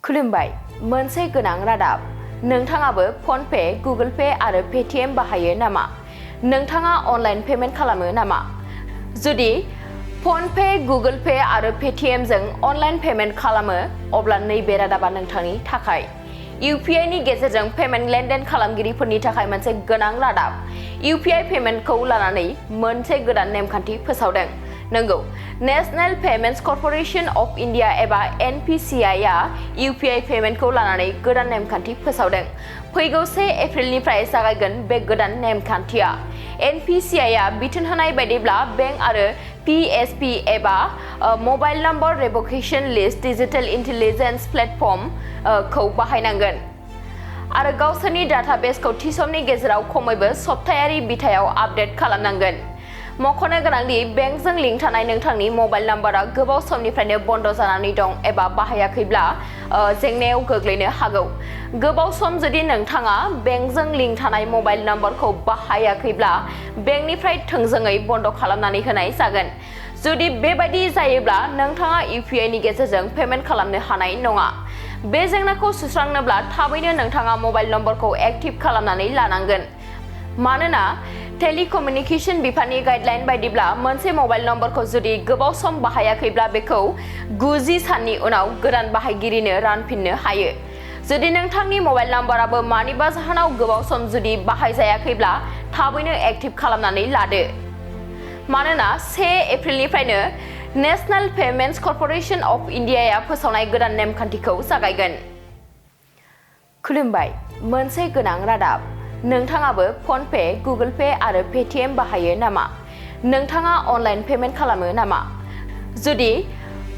खुलुमबाय मोनसे गोनां रादाब नोंथाङाबो फनपे गुगोलपे आरो पेटीएम बाहायो नामा नोंथाङा अनलाइन पेमेन्ट खालामो नामा जुदि फनपे गुगोलपे आरो पेटीएम जों अनलाइन पेमेन्ट खालामो अब्ला नैबे रादाबा नोंथांनि थाखाय UPI नि गेजेरजों पेमेन्ट लेनदेन खालामगिरिफोरनि थाखाय मोनसे गोनां रादाब UPI पेमेन्टखौ लानानै मोनसे गोदान नेमखान्थि फोसावदों नंगौ national payments corporation of India एबा NPCI आ UPI पेमेन्टखौ लानानै गोदान नेमखान्थि फोसावदों फैगौ 1 एप्रिलनिफ्राय जागायगोन बे गोदान नेमखान्थिया NPCI आ बिथोन होनाय बायदिब्ला बेंक आरो PSP एबा mobile number revocation list digital intelligence platform खौ बाहायनांगोन आरो गावसोरनि डाटाबेसखौ थि समनि गेजेराव खमैबो सप्तायारि बिथायाव आपडेट खालामनांगोन मख'नो गोनांदि बेंकजों लिंक थानाय नोंथांनि मबाइल नम्बरा गोबाव समनिफ्रायनो बन्द जानानै दं एबा बाहायाखैब्ला जेंनायाव गोग्लैनो हागौ गोबाव सम जुदि नोंथाङा बेंकजों लिंक थानाय मबाइल नम्बरखौ बाहायाखैब्ला बेंकनिफ्राय थोंजोङै बन्द खालामनानै होनाय जागोन जुदि बेबायदि जायोब्ला नोंथाङा UPI नि गेजेरजों पेमेन्ट खालामनो हानाय नङा बे जेंनाखौ सुस्रांनोब्ला थाबैनो नोंथाङा मबाइल नम्बरखौ एक्टिभ खालामनानै लानांगोन मानोना टेलिकमिउनिकेशन बिफाननि गाइडलाइन बायदिब्ला मोनसे मबाइल नम्बरखौ जुदि गोबाव सम बाहायाखैब्ला बेखौ 90 साननि उनाव गोदान बाहायगिरिनो रानफिननो हायो जुदि नोंथांनि मबाइल नम्बराबो मानिबा जाहोनाव गोबाव सम जुदि बाहायजायाखैब्ला थाबैनो एक्टिभ खालामनानै लादो मानोना 1 एप्रिलनिफ्रायनो national payments corporation of India फोसावनाय गोदान नेमखान्थिखौ जागायगोन खुलुमबाय मोनसे गोनां रादाब नोंथाङाबो फनपे गुगोलपे आरो पेटीएम बाहायो नामा नोंथाङा अनलाइन पेमेन्ट खालामो नामा जुदि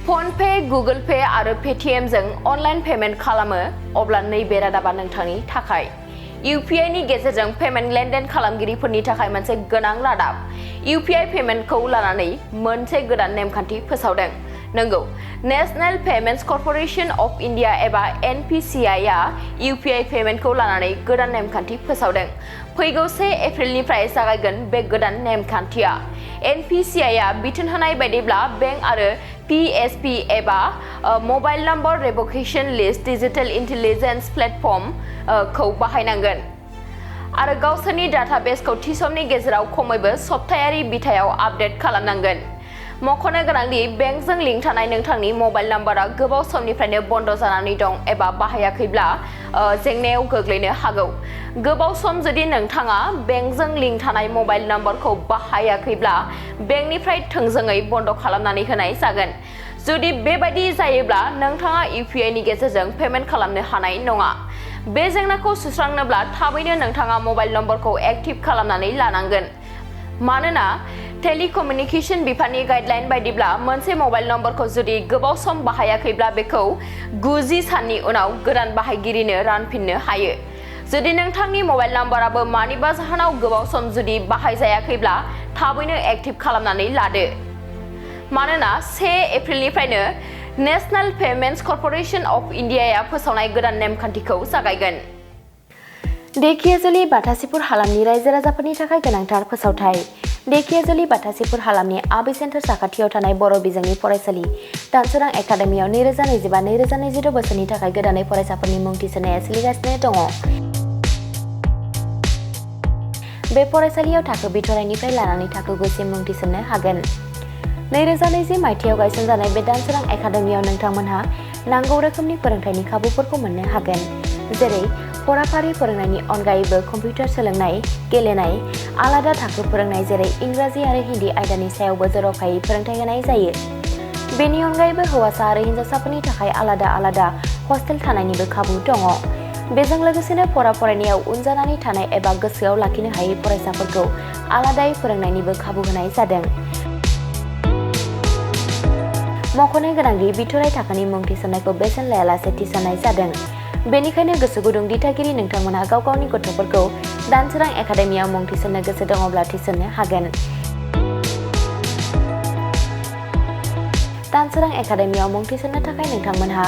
फनपे गुगोलपे आरो पेटीएम जों अनलाइन पेमेन्ट खालामो अब्ला नैबे रादाबा नोंथांनि थाखाय UPI नि गेजेरजों पेमेन्ट लेनदेन खालामगिरिफोरनि थाखाय मोनसे गोनां रादाब UPI पेमेन्टखौ लानानै मोनसे गोदान नेमखान्थि फोसावदों नंगौ national payments corporation of India एबा NPCI आ UPI पेमेन्टखौ लानानै गोदान नेमखान्थि फोसावदों फैगौ 1 एप्रिलनिफ्राय जागायगोन बे गोदान नेमखान्थिया NPCI आ बिथोन होनाय बायदिब्ला बेंक आरो PSP एबा mobile number revocation list digital intelligence platform खौ बाहायनांगोन आरो गावसोरनि डाटाबेसखौ थि समनि गेजेराव खमैबो सप्तायारि बिथायाव आपडेट खालामनांगोन मख'नो गोनांदि बेंकजों लिंक थानाय नोंथांनि मबाइल नम्बरा गोबाव समनिफ्रायनो बन्द जानानै दं एबा बाहायाखैब्ला जेंनायाव गोग्लैनो हागौ गोबाव सम जुदि नोंथाङा बेंकजों लिंक थानाय मबाइल नम्बरखौ बाहायाखैब्ला बेंकनिफ्राय थोंजोङै बन्द खालामनानै होनाय जागोन जुदि बेबायदि जायोब्ला नोंथाङा UPI नि गेजेरजों पेमेन्ट खालामनो हानाय नङा बे जेंनाखौ सुस्रांनोब्ला थाबैनो नोंथाङा मबाइल नम्बरखौ एक्टिभ खालामनानै लानांगोन मानोना टेलिकमिउनिकेशन बिफाननि गाइडलाइन बायदिब्ला मोनसे मबाइल नम्बरखौ जुदि गोबाव सम बाहायाखैब्ला बेखौ 90 साननि उनाव गोदान बाहायगिरिनो रानफिननो हायो जुदि नोंथांनि मबाइल नम्बराबो मानिबा जाहोनाव गोबाव सम जुदि बाहायजायाखैब्ला थाबैनो एक्टिभ खालामनानै लादो मानोना 1 एप्रिलनिफ्रायनो national payments corporation of India फोसावनाय गोदान नेमखान्थिखौ जागायगोन धेकियाजुलि बाथासिपुर हालामनि रायजो राजाफोरनि थाखाय गोनांथार फोसावथाय धेकियाजुलि बाथासिपुर हालामनि आबै सेन्टार साखाथियाव थानाय बर' बिजोंनि फरायसालि दानसोरां एकाडेमियाव 2025-2026 बोसोरनि थाखाय गोदानै फरायसाफोरनि मुं थिसननाया सोलिगासिनो दङ बे फरायसालियाव थाखो बिथराइनिफ्राय लानानै थाखो 9 सिम मुं थिसननो हागोन 2020 मायथाइयाव गायसनजानाय बे दानसोरां एकाडेमियाव नोंथांमोनहा नांगौ रोखोमनि फोरोंथायनि खाबुफोरखौ मोननो हागोन जेरै फराफारि फोरोंनायनि अनगायैबो कम्पिउटार सोलोंनाय गेलेनाय आलादा थाखो फोरोंनाय जेरै इंराजि आरो हिन्दी आयदानि सायावबो जर'खायै फोरोंथाय होनाय जायो बेनि अनगायैबो हौवासा आरो हिन्जावसाफोरनि थाखाय आलादा हस्टेल थानायनिबो खाबु दङ बेजों लोगोसेनो फरायनायाव उन जानानै थानाय एबा गोसोआव लाखिनो हायै फरायसाफोरखौ आलादायै फोरोंनायनिबो खाबु होनाय जादों मख'नो गोनांदि बिथराइ थाखोनि मुं थिसननायखौ बेसेन लायालासे थिसननाय जादों बेनिखायनो गोसो गुदुं दिथागिरि नोंथांमोनहा गाव गावनि गथ'फोरखौ दानसोरां एकाडेमियाव मुं थिसननो गोसो दङब्ला थिसननो हागोन दानसोरां एकाडेमियाव मुं थिसननो थाखाय नोंथांमोनहा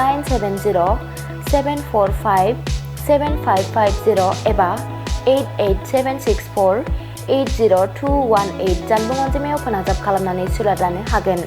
970-745-7550 एबा 8876480218 जानबुं अनजिमायाव फोनांजाब खालामनानै सुलाद लानो हागोन